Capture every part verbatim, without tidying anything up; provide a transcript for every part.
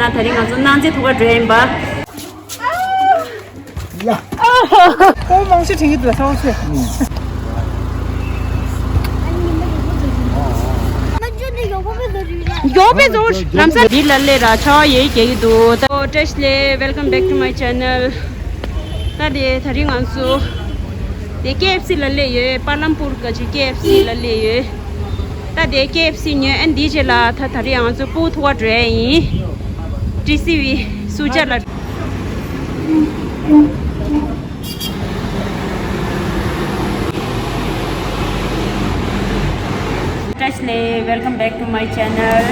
ད་དེ་རིང་ང་ཚོ་གནང་རྩེ་ཐུག་ག་འགྲོ་ཡིན་པ། ཡ། ཨོ་མང་ཤོས་དྲན་གྱི་འདུག་ལ་ཚ་བོ་ཚོས། མགྱོགས་པའི་བཟོ་ལམ་སང་འདི་ལ་སླེབས་ར་ཆ་བ་ཡོད་རྒྱག་གི་འདུག་ད་བཀྲ་ཤིས་བདེ་ལེགས། Welcome back to my channel. ད་དེ་དེ་རིང་ང་ཚོ་དེ་ཀེ་ཨེཕ་སི་ལ་སླེབས་ཡོད། པ་ལམ་པུར་ག་ཅིག་ཀེ་ཨེཕ་སི་ལ་སླེབས་ཡོད། ད་དེ་ཀེ་ཨེཕ་སི་ཉོས། ཨན་དེའི་རྗེས་ལ་ད་དེ་རིང་ང་ཚོ་ཕྲུ་གུ་ཐུག་ག་འགྲོ་ཡ་ཡིན། ཊི་སི་ཝི་སུ་ཇཱ་ལ། བཀྲ་ཤིས་བདེ་ལེགས། Welcome back to my channel.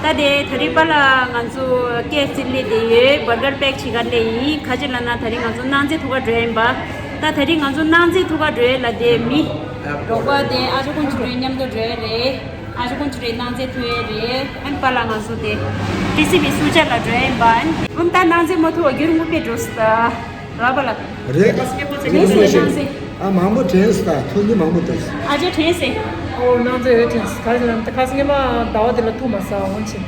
ད་དེ་དེ་རིང་པཱ་ལགས་ང་ཚོ་ཀེ་ཨེཕ་སི་སླེབས་བསྡད་ཡོད། བར་གར་པེག་བྱེད་ག་སླེབས་ཡིན། ག་ཅི་ལབ་ན་དེ་རིང་ང་ཚོ་གནང་རྩེ་ཐུག་ག་འགྲོ་ཡིན་པ། ད་དེ་རིང་ང་ཚོ་གནང་རྩེ་ཐུག་ག་འགྲོ་ཡ་ལ་དེ་མི་རོགས་པ་དེ་ཨ་ཅག་དཀོན་མཆོག་རེད། མཉམ་དུ་འགྲོ་ཡ་རེད། ཨ་ཅག་དཀོན་མཆོག་རེད། གནང་རྩེ་ཐུག་ཡ་རེད། ཨན་པཱ་ལགས་ང་ཚོ་དེ་ཊི་སི་ཝི་སུ་ཇཱ་ལ་འགྲོ་ཡ་ཡིན་པ། ཨན་ད་གནང་རྩེ་མ་ཐུག་ག་རྒྱུན་རིང་པོ་དཔེ་འགྲོ་སྲིད་ད། ར་པཱ་ལགས། རེད། དྲན་སོང་། གནང་རྩེ། ཨ་མང་པོ་དྲན་སོང་། ད་ཐུགས་ཉིད་མང་པོ་དྲན་སོང་། ཨ་ཅག་དྲན་སོང་། ཨོ་གནང་རྩེ་ཡོད་དྲན་སོང་། ག་རེ་ཟེར་ན་ད་ཁ་སང་སྔོན་མ་ཟླ་བ་འདི་ལ་ཐུག་མ་སོང་། འོང་ཕྱིན།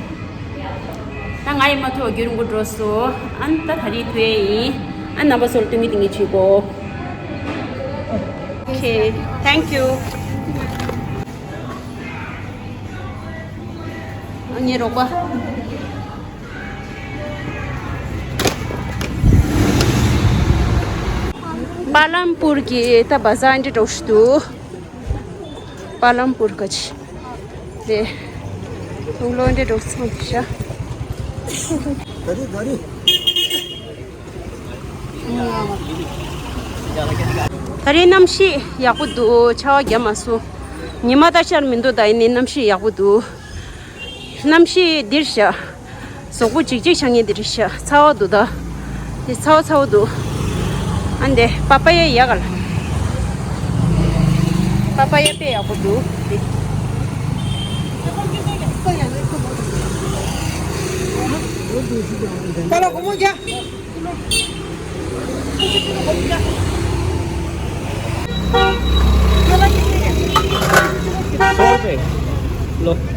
ད་ང་ཡི་མ་ཐུག་ག་རྒྱུན་རིང་པོ་འགྲོ་སོང་། ཨན་ད་དེ་རིང་ཐུག་ཡ་ཡིན། ཨན་རྣམ་པ་ཚོ་ལ་སྟོན་གི་སྟོན་གི་བྱེད་དགོས། Okay, thank you. ཨ་ངའི་རོགས་པ། པ་ལམ་པུར་གྱི་ད་བ་ཟར་འདི་འགྲོ་ཞིག་འདུག་པ་ལམ་པུར་ག་ཅི་རེད། ལུང་ལོ་འདི་འགྲོ་ཚང་ཤ། ག་རེ་ག་རེ། ད་རེས་གནམ་གཤིས་ཡག་པོ་འདུག་ཆར་པ་བརྒྱབ་མ་སོང་། ཉི་མ་ད་ཤར་མི་འདུག་ད་ཡིན་ནའི་གནམ་གཤིས་ཡག་པོ་འདུག་གནམ་གཤིས་འདིར་ཤ། གཟུགས་པོ་འཇིགས་འཇིགས་ཆགས་ངེས་འདིར་ཤ། ཚ་བ་འདུག་ད། དེ་ཚ་བ་ཚ་བ་འདུག་ཨ་འདི་པ་པ་ཡ་ཡག་ག་ལ། པ་པ་ཡ་དཔེ་ཡག་པོ་འདུག་དེ། པ་ལགས་སྒོར་མོ་བརྒྱ།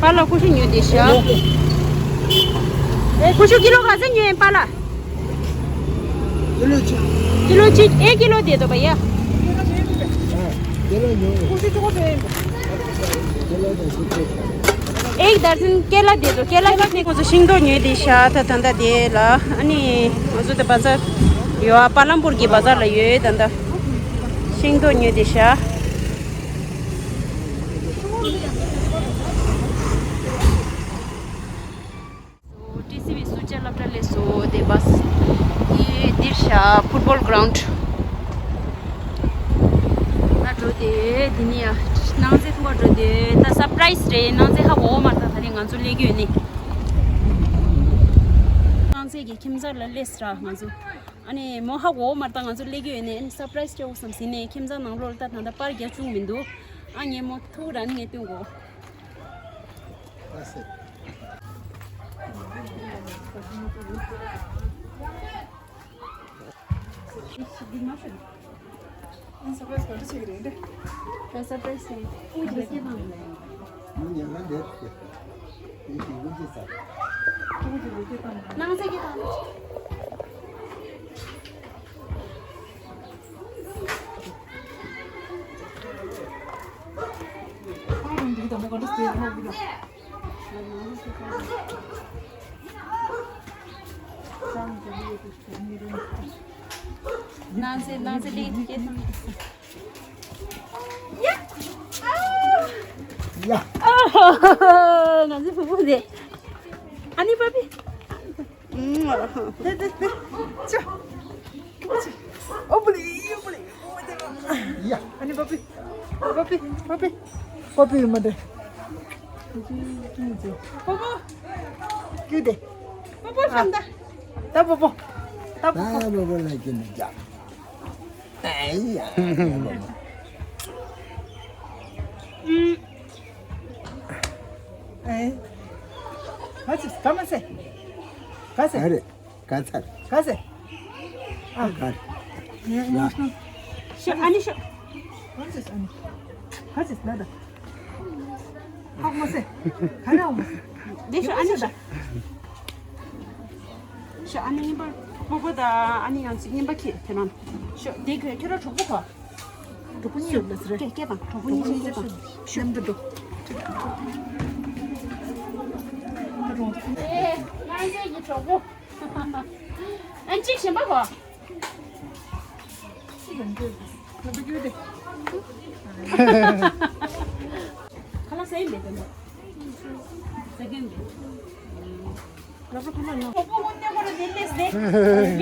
པ་ལགས་ཀུ་ཤུ་ཉོས་བསྡད་ཤག་ཀུ་ཤུ་ཀི་ལོ་ག་ཚོད་ཉོས་པ་ལགས། ཀི་ལོ་གཅིག་ཀི་ལོ་གཅིག་ཨེ་ཀི་ལོ་བསྡད་འདུག་པ་ཡ། ཀི་ལོ་ཉོས། ཀུ་ཤུ་གཅིག་པོ་བསྡད། ཨེ་དར་ཚན་ཀེ་ལ་དེ་ཚོ་ཀེ་ལ་ལ་ནི་ཁོང་ཚོ་ཤིང་ཏོག་ཉོས་ཏེ་ཤ་ད་ད་ད་དེ་ལ་ཨ་ནི་ང་ཚོ་དེ་བ་ཛར་ཡོད་ཨ་པ་ལམ་པུར་གྱི་བ་ཛར་ལ་ཡོད་ད་ད་ཤིང་ཏོག་ཉོས་ཏེ་ཤ། ཊི་སི་ཝི་སུ་ཇཱ་སློབ་གྲྭ་ལས་སུ་དེ་བ་ཛར་ཡི་འདིར་ཤ་ཕུཊ་བོལ་གྷ་རའུན་ཌི། ང་འགྲོ་དེ་དེ་ནི་ཡ་གནང་རྩེ་ཐུག་པ་འགྲོ་དེ་ད་སར་པ་རའི་ཛི་རེད། གནང་རྩེ་ཧ་གོ་མ་ད་ད་རེས་ང་ཚོ་སླེབས་ཀྱི་ཡོད་ནི། གནང་རྩེ་གི་ཁྱིམ་ཚང་ལ་སླེབས་ར་ང་ཚོ། ཨ་ནི་མོ་ཧ་གོ་མ་ད་ང་ཚོ་སླེབས་ཀྱི་ཡོད་ནི། ཨ་ནི་སར་པ་རའི་ཛི་སྤྲད་འོ་བསམ་ཟིན་ནི་ཁྱིམ་ཚང་ནང་ལོགས་ལ་ད་ད་ད་པར་རྒྱག་བཅུག་མི་འདུག་ཨ་ངའི་མོ་ཐུག་ར་ནི་ངས་སྟོན་གོ། ནང་ཚེ་ནང་ཚེ་ལིང་སྐྱེས་སོང་། ཡ། ཨ་ཧོ། ང་ཚོའི་བུ་མོ་དེ། ཨ་ནི་པ་པི། དེ་དེ་དེ། ཅོ། ཨོ་པ་ལི་ཨོ་པ་ལི། ཡ། ཨ་ནི་པ་པི། པ་པི། པ་པི། པ་པི་མ་དེ། པ་པོ། ཀྱུ་དེ། པ་པོ་ཧམ་ད། ད་པ་པོ། ད་པ་པོ། ད་པ་པོ་ལ་ཀྱི་མི་རྒྱག་ཨེ་ཡ། ཨེ། ག་ཅི་ག་མ་སེ། ག་སེ། ཨ་རེ། ག་ཚར། ག་སེ། ཨ། ག་རེ། ཡ། ཤོ་ཨ་ནི་ཤོ། ག་ཅི་ཨ་ནི། ག་ཅི་ན་ད། ཧ་མ་སེ། ག་རེ་ཧ་མ་སེ། དེ་ཤོ་ཨ་ནི་ཤོ། ཨ་ནི་གཉིས་པ་གྲོགས་པོ་དང་ཨ་ནི་ཡང་ཅིག་གཉིས་པ་ཁྱེད་ཁྱེད་རང་ཤོག་དེ་ཁྱོད་ཁྱོད་རང་གྲོགས་པོ་གོ་གྲོགས་པོ་གཉིས་ཡོད་ལ་ཟེར་རེད། སྐད་སྐད་དང་གྲོགས་པོ་གཉིས་ཤོག་སྐད་དང་ཤོག་མཉམ་དུ་འགྲོ། ཨེ་ང་ཚོའི་གི་གྲོགས་པོ། ཨ་གཅིག་གཞན་པ་གོ་མིང་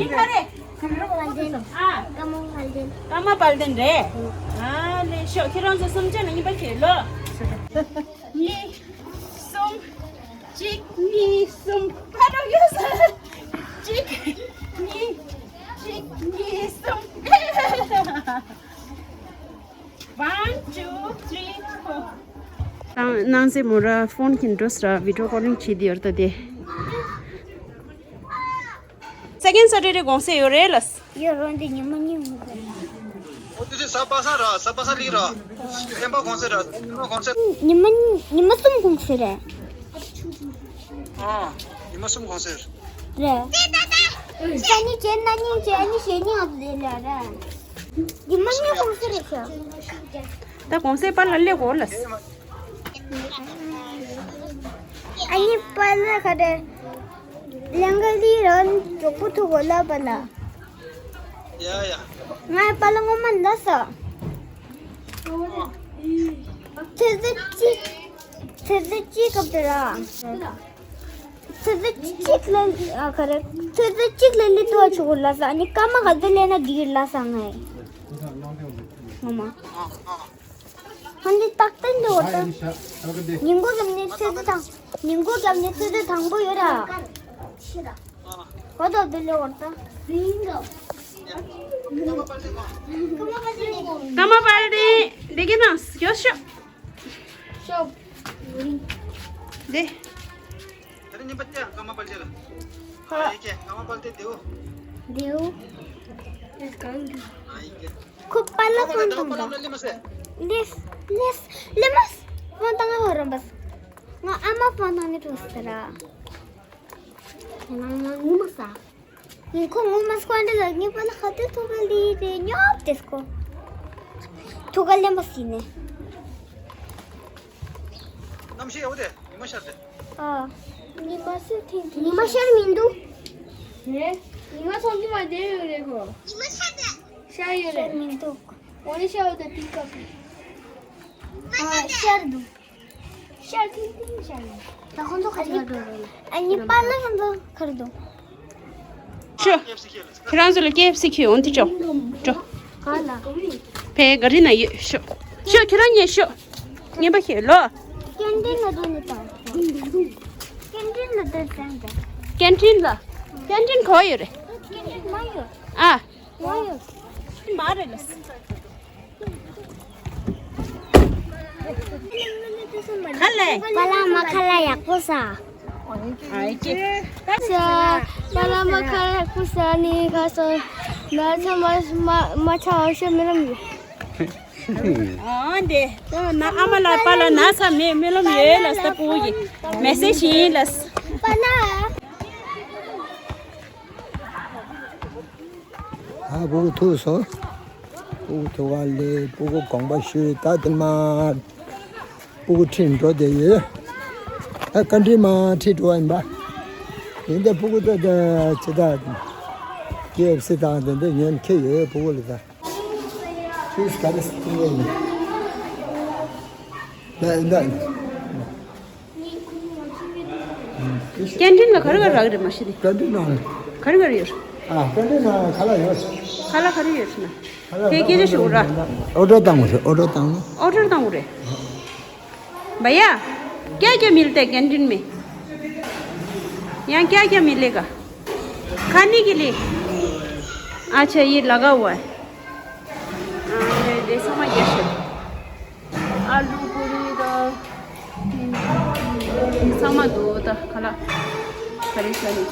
ག་རེ། ཀརྨ་དཔལ་ལྡན། ཀརྨ་དཔལ་ལྡན་རེད། ཨ་ལེ་ཤོག་ཁྱེད་རང་ཚོ་གསུམ་ཆ་ལ་གཉིས་པ་ཁྱེར་ལོ། གཉིས། གསུམ། གཅིག་གཉིས། གསུམ། ཕར་རོགས་ཡོད་ས། གཅིག་གཉིས། གཅིག་གཉིས། གསུམ། One, two, three, four. ནང་སེ་མོ་ར་ཕོན་གྱིན་འགྲོ་ས་ར་བི་ཌིའོ་ཀོ་ལིང་བྱེད་དེ་ཡོད་ད་དེ། སེ་ཀེན་སེ་ཊར་ཌེ་དགོང་ཟེ་ཡོད་རེད་ལ། ཡོད་རོ་འདི་ཉི་མ་གཉིས་མ་རེད། ཨོ་དེ་དེ་གཟའ་པ་སངས་ར་གཟའ་པ་སངས་ལིག་ར། སེམས་པ་དགོང་ཟེ་ར་སེམས་པ་དགོང་ཟེ། ཉི་མ་གཉིས་ཉི་མ་གསུམ་དགོང་ཟེ་རེད། ཨ་ཉི་མ་གསུམ་དགོང་ཟེ་རེད། རེད། ས་ཉིན་བྱས་གནངས་ཉིན་བྱས་ཨ་ནི་གཞེས་ཉིན་ཨ་དེ་ལ་རེད། ཉི་མ་གཉིས་དགོང་ཟེ་རེད་ཤག་ད་དགོང་ཟེ་པ་ལ་སླེབས་གོ་ལ། ཨ་ནི་པ་ལ་ག་རེ། ལན་ག་ལི་རོ་ནི་གྲོགས་པོ་ཐུག་གོ་ལ་པ་ལ། ཡ་ཡ། ང་པ་ལ་ངོ་མ་ལ་ས། ཚེ་ཚེ་གཅིག་ཚེ་ཚེ་གཅིག་སྐབས་དེ་ར། ཚེ་ཚེ་གཅིག་ལ་ཨ་ག་རེ། ཚེ་ཚེ་གཅིག་ལ་ལི་ཏུ་བ་ཆུ་གོ་ལ་ས་ཨ་ནི་སྐར་མ་ག་ཚོད་ལེན་ན་འགྲིག་ལ་ས་ངའི་ངོ་མ། ཧ་འདི་རྟག་བརྟན་འདི་འོ་ད། ཉིན་གུང་རྒྱབ་ནས་ཚོད་ལྟ་དང་། ཉིན་གུང་རྒྱབ་ནས་ཚོད་ལྟ་དང་པོ་ཡོད་ར། གོ་ཐོབ་འདི་ལས་འོ་ད། སྐར་མ་པར་ཏི་འདི་གི་ནང་ཡོད་ཤོག་འདི། ད་རིང་ཉིན་པ་སྟེ་སྐར་མ་པར་ཏི་ལ། ཧ། ཨ་ཡེ་ཀེ་སྐར་མ་པར་ཏི་དེའུ། དེའུ། ཨ་ཡེ་ཀེ། ཁོ་པ་ལ་ཕོན་བཏང་ག་ལེས་ལེས་ལེས་ཕོན་བཏང་ཧོ་རམ་པ། ང་ཨ་མ་ཕོན་བཏང་ནི་ཐུག་ཟེར་ར། ང་ང་ངུ་མ་ས། ངས་ཁོ་ངུ་མ་སྐོར་འདི་ལ་ངའི་པ་ལ་ཁ་ཏོན་ཐུག་ག་ལི་རེ་ཉོབ་དེ་སྐོ། ཐུག་ག་ལེན་པ་སི་ནས། གནམ་གཤིས་ཡག་པོ་དེ་ཉི་མ་ཤར་དེ། ཨ། ཉི་མ་ཤར་ཐེངས་ཐེངས་ཉི་མ་ཤར་མི་འདུག་ངས་ཉི་མ་ཚོགས་ཀྱི་མ་བསྡད་ཡོད་རེད་ཁོ། ཉི་མ་ཤར་དེ། ཤར་ཡོད་རེད། ཤར་མི་འདུག་འོ་ནི་ཤར་ཡོད་དེ་དེའི་སྐབས། ཨ་ཤར་འདུག་ཤར་ཐེངས་ཐེངས་ཤར་ཡོད། ད་ཁོང་ཚོ་ཁ་ཅིག་ག་འགྲོ་རེད། ཨ་ནི་པཱ་ལགས་ཁོང་ཚོ་ག་རེ་འདུག་ཤོ། ཁྱེད་རང་ཚོ་ལ་ཀེ་ཨེཕ་སི་ཁྱེར་འོང་དུ་ཅོ། ཅོ། ག་ལ། ཕའི་ག་རི་ན་ཡོད་ཤོ། ཤོ་ཁྱེད་རང་ཉན་ཤོ། ཉན་པ་ཤོད་ལོ། ཀེན་ཊིན་ལ་འགྲོ་ནི་དང་། ཀེན་ཊིན་ལ་འགྲོ་ཙང་དང་། ཀེན་ཊིན་ལ། ཀེན་ཊིན་གོ་ཡོད་རེད། ཀེན་ཊིན་མ་ཡོད། ཨ། མ་ཡོད། མ་རེད་ལ། ཁ་ལས། པ་ལ་མ་ཁ་ལ་ཡག་པོ་ས། ཨའི་ཀེ། ས། པ་ལ་མ་ཁ་ལ་ཡག་པོ་ས་ནི་ཁ་སོ། ན་ཚ་མ་མ་མ་ཆ་བ་ཤོད་མི་རམ་ཡོད། ཨ་འདི། ན་ཨ་མ་ལ་པ་ལ་ན་ཚ་མེད་མི་ལོམ་ཡོད་ལ་ས་པུ་གུ་ཡི་མེ་སེ་ཇི་ཡིན་ལ། པ་ལ། ཨ་ཕྲུ་གུ་ཐུག་སོང་། ཕྲུ་གུ་ཐུག་ག་ལས་ཕྲུ་གུ་དགོངས་པ་ཞུས་ད་དེ་མ། ཕྲུ་གུ་ཁྲིད་འགྲོ་བསྡད་ཡོད། ཨ་བཀའ་དྲིན་མ་ཁྲིད་འགྲོ་བ་ཡིན་པ། ཡིན་ཏེ་ཕྲུ་གུ་ད་ད་ཅི་ད། ཀེ་ཨེཕ་སི་དང་དེ་འདྲ་ཉན་ཁྱེད་ཡོད་ཕྲུ་གུ་ལ་ད། ཕྲུ་གུ་ག་རེ་སྲིད་ཡོད་ནི། ད་ཡིན་ད། ཀེན་ཊིན་ལ་ག་རེ་ག་རེ་རག་གི་རེད་མ་གཞི་དེ། ཀེན་ཊིན་ནང་། ག་རེ་ག་རེ་ཡོད། ཨ་ཀེན་ཊིན་ནང་ཁ་ལག་ཡོད། ཁ་ལག་ག་རེ་ཡོད་ཟེར་ན། ཁ་ལག་དེ་སྐད་ཆ་ཞུ་ར། ཨོ་ཌར་བཏང་དགོས་རེད། ཨོ་ཌར་བཏང་ན། ཨོ་ཌར་བཏང་དགོས་རེད། भैया, क्या क्या मिलता है कैंटीन में? यहाँ क्या क्या मिलेगा? खाने के लिए? अच्छा, ये लगा हुआ है। ཨ་ནི་དེ་ཚང་མ་རྒྱབ་ཤོག་ཨ་ལུ་པུ་རི་དང་། ཚང་མ་འདུག་ད་ཁ་ལག་ག་རེ་ཟ་ནི།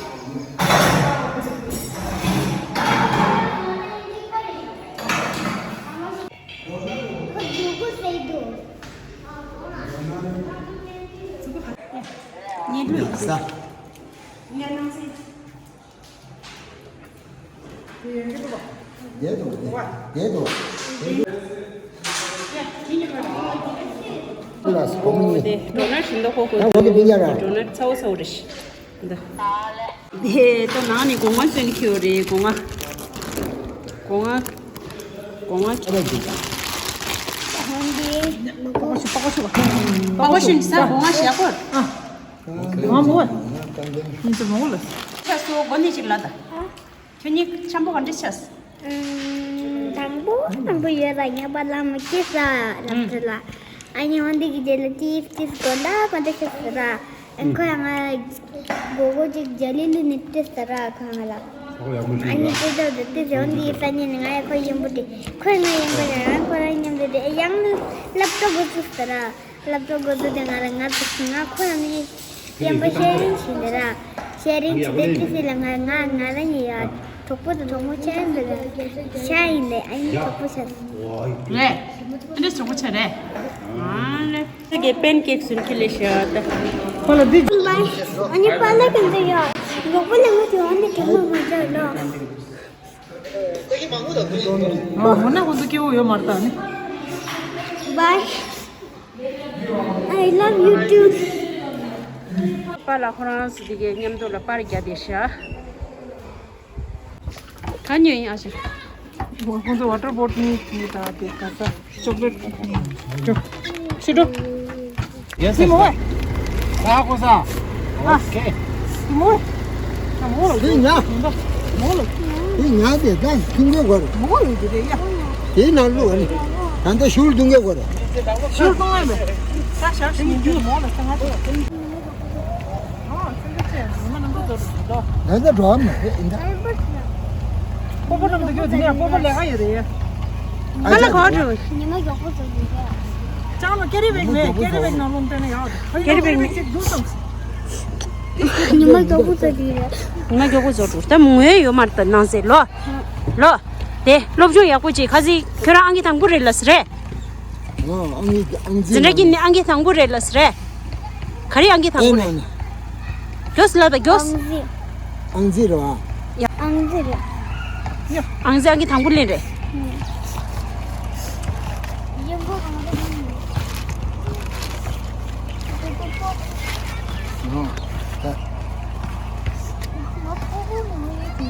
ཉལ་ལུགས་ཟ། ཉལ་ནང་སྲིད། དེ་དང་དེ་དང་། ལ་སྒོམ་ནི། དེ་ཌོ་ནཊ་ཞིམ་མདོག་ཁོག་ད་ཁོ་གི་མི་ཡ་ར། ཌོ་ནཊ་ཚ་བོ་ཚ་བོ་རེད། འདི། དེ་ད་ནང་ནས་སྒོ་ང་བཙོན་ཁྱེར་ཡོད་རེད། སྒོ་ང་། སྒོ་ང་། སྒོ་ང་ཁྱེར་རེད། པགས་པ་ཤུ་པགས་པ་ཤུ་པགས་པ་ཤུ་ནི་ས་སྒོ་ང་ཞེ་པོ། ཨ། ང་མོ། ཡིན་ཚེ་མོ་ལ། ཁྱེད་སོ་སྒོ་ནས་ཅིག་ལ་ད། ཁྱོད་གཉིས་འཆམ་པོ་ག་འདྲ་བྱས། ཨམ། དང་པོ་དང་པོ་ཡོད་ལ་ཉེས་པ་ལ་མི་སྐྱེས་ས་ལབ་ཚེ་ལ། ཨ་ནི་འོན་ཏེ་གི་རྗེས་ལ་ཏིས་ཏིས་དགོན་ད་མ་འདྲ་ཤག་ཟེར་ར། ཨན་ཁོ་ཡང་ང་གོ་གོ་ཅིག་རྒྱ་ལི་ལི་ནི་ཏིས་ཟེར་ར་ཁོ་ང་ལ། ཨ་ནི་ཏིས་ཏིས་ཏིས་ཏིས་འོན་ཏེ་ས་ཉིན་ང་ཡ་ཁོ་ཡིན་པོ་དེ་ཁོས་ང་ཡིན་པོ་ཡང་ཁོ་རང་མཉམ་དུ་དེ་ཡང་སློབ་གྲོགས་གོ་ཚུགས་ཟེར་ར། སློབ་གྲོགས་གོ་ཚུགས་དེ་ང་རང་ང་ཚོ་ང་ཁོ་རང་མི། གཞན་པ་ཤེ་རིང་བྱས་ནས་ར། ཤེ་རིང་བྱས་ཏེ་ཅི་ཟེར་ལ་ང་ང་ང་རང་ཡིན་ཡ། གྲོགས་པོ་དང་གྲོགས་མོ་ཆགས་ཡིན་པ་ལ། ཤ་ཡིན་ལས་ཨ་ཡིན་གྲོགས་པོ་ཆགས། རེད། ཨ་འདྲས་གྲོགས་པོ་ཆགས་རེད། ཨ་ལེ། ཁྱེད་ཀྱི་པན་ཀེག་སུན་ཁྱེར་ལས་ཤ་ད། ཁོ་ལ་འདི། ཨ་ནི་པཱ་ལགས་ཀྱིས་འདི་ཡ། གྲོགས་པོ་ལས་ང་དེ་འོང་ནས་དྲན་མ་མ་བྱ་ལོ། མ་འོ་ན་ཁོ་ཚོ་སྐྱེ་བོ་ཡོད་མ་རེད་ད་ནི། Bye. I love you too. པཱ་ལགས་ཁོ་རང་ཚོ་དེ་གའི་མཉམ་དུ་ལ་པར་རྒྱག་བསྡད་ཤག་ག་ཉོས་ཡིན་ཨ་ཞེ། ཁོང་ཚོ་ཝ་ཊར་བོ་ཊི་ནི་དེ་དང་དེ་ག་ས་ཅོག་ལེ་ཊི། ཤི་འགྲོ། ཡེ་སི། མོ་ཝེ། ས་ཀོ་ས། ཨོ་ཁེ། མོ་ཝེ། མོ་ཝེ། དེ་ཉ། མོ་ཝེ། དེ་ཉ་དེ་ད་ཁྱུང་གི་གོ་རེད། མོ་ཝེ་དེ་རེད་ཡ། དེ་ནང་ལོགས་ནི། ད་ལྟ་ཤུལ་གཏོང་གི་གོ་རེད། ཤུལ་གཏོང་ཡ་མེད། ད་ཞག་ཞིག་ཉིན་རྒྱུན་མོ་ལ་ས་ང་ཚོ། ང་ཚོ་འགྲོ་བ་མ་རེད་ཡིན་ད། སྤོ་བོ་རྣམས་དུ་རྒྱུ་དེ་ནས་སྤོ་བོ་ལས་ཀ་ཡོད་རེད། ཨ་ལ་ག་འགྲོ། ཉི་མ་མགྱོགས་པོ་ཚོ་འདུག་གས། ཅང་ལ་ཀེ་རི་བེག་མེད། ཀེ་རི་བེག་ནང་ལོང་སྟོན་ན་ཡག་འདུག་ཀེ་རི་བེག་ཅིག་འདུག་སམ། ཉི་མ་མགྱོགས་པོ་ཚོ་འདུག་རེད། ཉི་མ་མགྱོགས་པོ་ཚོ་འདུག་ད་མུ་ངེ་ཡོད་མ་རེད་ད་ནང་ཟེར་ལོ། ལོ། དེ་སློབ་སྦྱོང་ཡག་པོ་ཅིག་ཁ་སི་ཁྱོད་རང་ཨང་ཀི་དང་པོ་རེད་ལ་ཟེར་རེད། ཨང་ཨང་ཨང་རྩིས། འཛིན་གྲྭ་གི་ནི་ཨང་ཀི་དང་པོ་རེད་ལ་ཟེར་རེད། ག་རེ་ཨང་ཀི་དང་པོ་རེད། ཨེ་མ་ན། མགྱོགས་ལབ་པ་མགྱོགས། ཨང་རྩིས། ཨང་རྩིས་རེད་བ། ཡ། ཨང་རྩིས་རེད། ཡ། ཨང་རྩིས་ཨང་ཀི་དང་པོ་ལེན་རེད། ཡིན་པོ་གང་རེད་ཡིན། ཨང་། ད། ང་སྤོ་བོ་མང་པོ་ཡོད་དེ།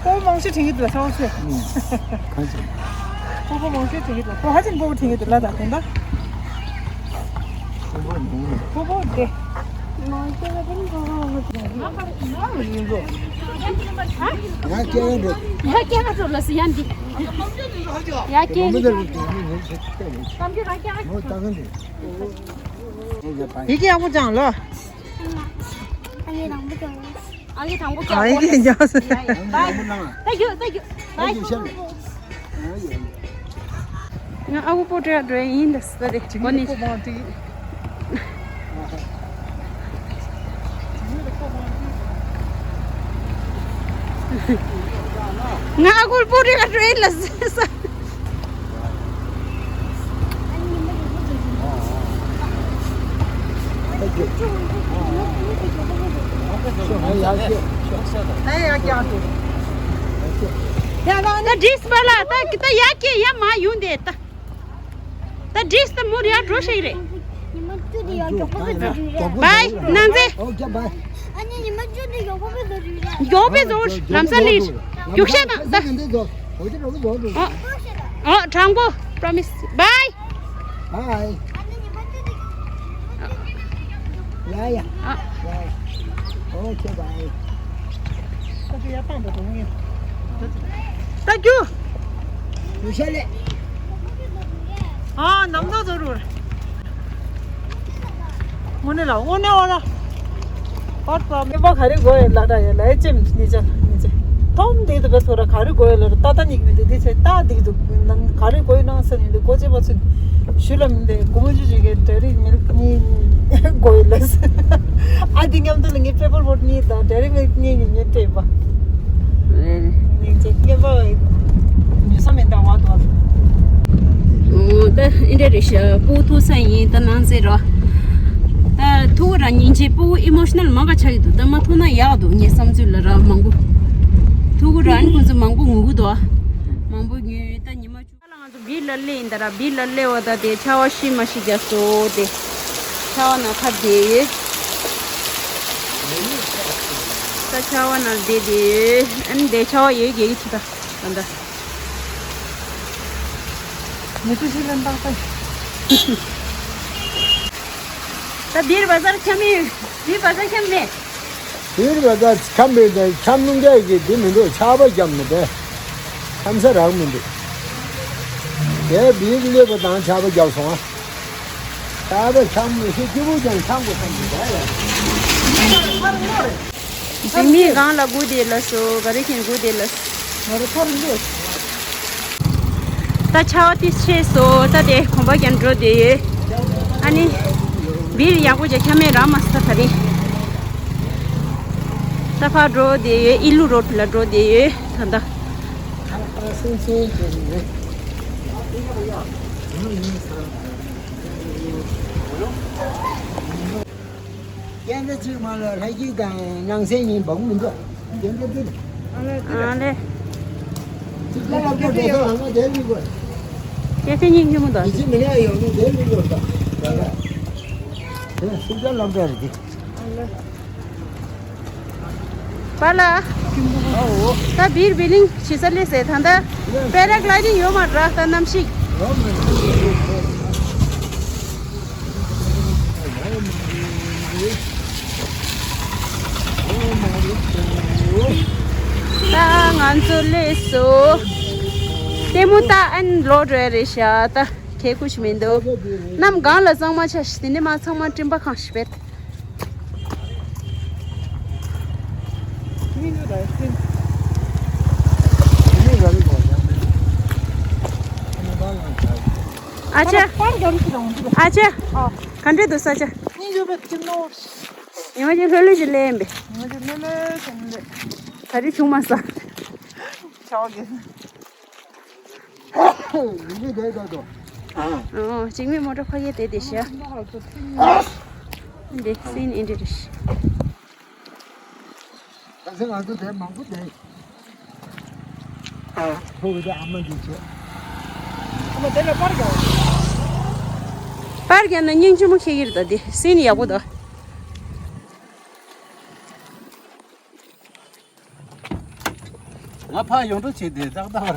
སྤོ་བོ་མང་ཤོས་དྲན་གྱི་འདུག་ལ་ཚ་བོ་ཚོས། ཨུམ། གང་ཅི། སྤོ་བོ་མང་ཤོས་དྲན་གྱི་འདུག་ཁོ་ཧ་ཅང་སྤོ་བོ་དྲན་གྱི་འདུག་ལ་ད་དོན་དག་སྤོ་བོ་མང་པོ། སྤོ་བོ་དེ། ཡང་སྐྱེ་བ་འགྲོ། ཡང་སྐྱེ་བ་འགྲོ་ལ་སི་ཡང་འདི། ཡང་སྐྱེ་བ་འགྲོ་ལ་སི་ཡང་འདི། ཡི་གེ་ཡག་པོ་སྦྱངས་ལོ། ཨ་ཡེ་དང་པོ་ཀྱང་། ཨ་ཡེ་དང་པོ་ཀྱང་། ཨ་ཡེ་ཀྱང་། Bye. Thank you, thank you. Bye. ང་ཨ་ཁུ་པོ་ཊ་འགྲོ་ཡིན་ལ་ས་རེ་གོ་ནི། ང་ཨ་ཁུ་པོ་ཊ་འགྲོ་ཡིན་ལ་ས། ད་འགྲིགས་པ་ལ་ད་ད་ཡ་ཀྱེ་ཡ་མ་ཡོང་དེ་ད། ད་འགྲིགས་ད་མུར་ཡར་འགྲོ་ཤེས་རེད། ཉི་མ་བཅུ་དེ་ཡང་མགྱོགས་པོ་ཟེར་རེད། བའི་ནང་ཚེ། ཨོ་ཀེ་བའི། ཨ་ནི་ཉི་མ་བཅུ་དེ་མགྱོགས་པོ་ཟེར་རེད། མགྱོགས་པོ་ཟེར་ལམ་སང་ལེན། རྒྱུགས་ཤ་དང་ད། ཨོ། ཨོ་དྲང་པོ་པྲོ་མིས། བའི། བའི། ཡ་ཡ། ཨ། ཡ་ཡ། ཨོ་ཁེ་བའི། ད་རྒྱུ། ཡུ་ཤ་ལེ། ཨ་ནམ་ཐོ་ཐོ་རུ། དངོས་གནས་ལ་དངོས་གནས་འོ་ལ། ཨོ་ཏོ་མེ་པ་ག་རེ་དགོས་ཡོད་ལ་འདྲ་ཡོད་ལ་ཡ་ཅེམ་ནི་ཅ་ནི་ཅ། ཐོམ་དེ་དུ་ག་ཐོ་ར་ག་རེ་དགོས་ཡོད་ལ་ར་ཏ་ཏ་ཉིག་མི་དེ་དེ་ཆེ་ཏ་དེ་དུ་ནང་ག་རེ་དགོས་ཡོད་ནང་ས་ནི་དེ་གོ་ཅེ་པ་ཚུན། ཞུ་ལ་མི་འདི་གོ་མོ་ཅུ་ཅུ་གི་ཌེ་རི་མིལ་ནི་གོ་ཡི་ལས། ཨ་དེ་མཉམ་དུ་ལ་ངའི་པེ་པར་བོ་ཊི་ནི་དང་ཌེ་རི་མིལ་ནི་ངས་ངས་སྤྲད་པ། ནི་ཅེ་ངས་པ་ཉོ་ས་མེད་ད་བ་དོ། ད་ཨིན་ཌི་རེ་ཤ་པུ་ཐུག་ས་ཡིན་ད་ནང་ཟེར་རོ། ད་ཐུག་ར་ཉིན་ཅེ་པུ་ཨི་མོ་ཤི་ནལ་མ་ག་ཆགས་ཡོད་དུ་ད་མ་ཐུག་ན་ཡག་འདུག་ངའི་བསམ་ཚུལ་ལ་ར་མང་པོ། ཐུག་ར་ ང་ཚོ་མང་པོ་ངུ་གི་འདུག་མང་པོ་ངུས། ད་ཉི་མ་བཅུ་ལ་ང་ཚོ་བིར་ལ་སླེབས་ཡིན། ད་ར་བིར་ལ་སླེབས་པ་ད་དེ་ཆར་པ་ཤི་མ་ཤི་རྒྱག་སོ། དེ་ཆར་པ་ནང་ཁར་བསྡད་ཡོད། ད་ཆར་པ་ནང་བསྡད་དེ་ཡོད། ཨ་ནི་དེ་ཆར་པ་ཡོད་རྒྱག་གི་ཆུ་ད་ད་ད། མི་ཚོ་ཤི་ལ་འདང་ད། ད་བིར་བ་ཟར་འཁྱམ་མེད། བིར་བ་ཟར་འཁྱམ་མེད། བིར་བ་ཟར་འཁྱམ་མེད་ད། འཁྱམ་ནུས་ཀྱི་དེ་མི་འདུག་ཆར་པ་རྒྱབ་ནས་བསྡད། འཁྱམ་ས་རག་མི་འདུག་དེ་བིར་སླེབས་པ་དང་ཆར་པ་རྒྱབ་སོང་ཨ། ཆར་པ་འཁྱམ་མི་ཤེས། སྐྱིད་པོ་ཀྱང་འཁྱམ་དགོས་བསམ་གྱི་འདུག་ཡ། འཇིགས་མེད་སྒང་ལ་སྒུག་བསྡད་ལགས་སོ། ག་རེ་ཁྱེད་སྒུག་བསྡད་ལགས། ང་རང་ཚོ་རང་འདུག་ད་ཆར་པ་ཏིས་ཆད་སོང་། ད་དེ་གོམ་པ་རྒྱག་འགྲོ་བསྡད་ཡོད། ཨ་ནི་བིར་ཡག་པོ་ཅིག་འཁྱམ་མེད་རག་མ་སོང་ད་དེ། ད་ཕར་འགྲོ་བསྡད་ཡོད། ཨི་ལུ་རོ་ལ་འགྲོ་བསྡད་ཡོད་ད་ད། རྒྱན་ཆ་གཅིག་མ་ལ་ལྷ་སྐྱིད་དང་ནང་སེམས་གཉིས་འབག་མི་འདུག་རྒྱན་ཆ་འདི། ཨ་ལེ། ཚིག་ལ་ལབ་དགོས་རེད། ང་དེ་ལུས་དགོས། རྒྱན་ཆ་གཉིས་ཉིན་མོ་དང་། ཡིད་ཆེས་མི་ལ་ཡོང་ནི་དེ་ལུས་དགོས་ད། དེ་ཚིག་ལ་ལབ་དགོས་རེད་དེ། པཱ་ལགས། ད་བིར་བི་ལིང་བྱེད་ས་སླེབས་ཟེར། ད་ལྟ་པེ་ར་གླའི་ཌིང་ཡོད་མ་རེད། ད་གནམ་གཤིས། ད་ང་ཚོ་སླེབས་སོང་། ལྟད་མོ་ལྟ་ཨན་ལོག་འགྲོ་ཡ་རེད་ཤག་ད་གད་ཁུ་ཞིག་མི་འདུག་གནམ་གང་ལ་གཙང་མ་ཆགས་ཤག་དེ་ནས་མར་ཚང་མ་སྤྲིན་པ་གང་ཞིག་བེད། ཨ་ཅེ། ཨ་ཅེ། ག་འདྲ་འདུག་ས་ཆ། ཉི་མ་གཅིག་ལྷོད་ལྷོད་ཅིག་སླེབས་ཡིན་པས། ད་རེས་ཆུང་མ་ས། ཆའོ་གི། ཨོ། འཇིགས་མེད་མོ་ཊ་ཕ་གིར་བསྡད་བསྡད་ཤག་འདི་སིན་ཨིན་འདྲ་རེད། ད་ཚེ་ང་ཚོ་དེ་མང་པོ་བསྡད། ཨ་ཕོ་བོ་དེ་ཨ་མ་འདི་བྱས། ཨ་མ་དེ་ལ་པར་རྒྱག་པར་རྒྱག་ན་སྙིང་རྗེ་མོ་ཁྱེད་ཀྱི་རེད། ད་འདི་སིན་ཡག་པོ་འདུག་ང་ཕར་ཡོང་འགྲོ་བྱས་ཏེ་ཏག་ཏག་བར།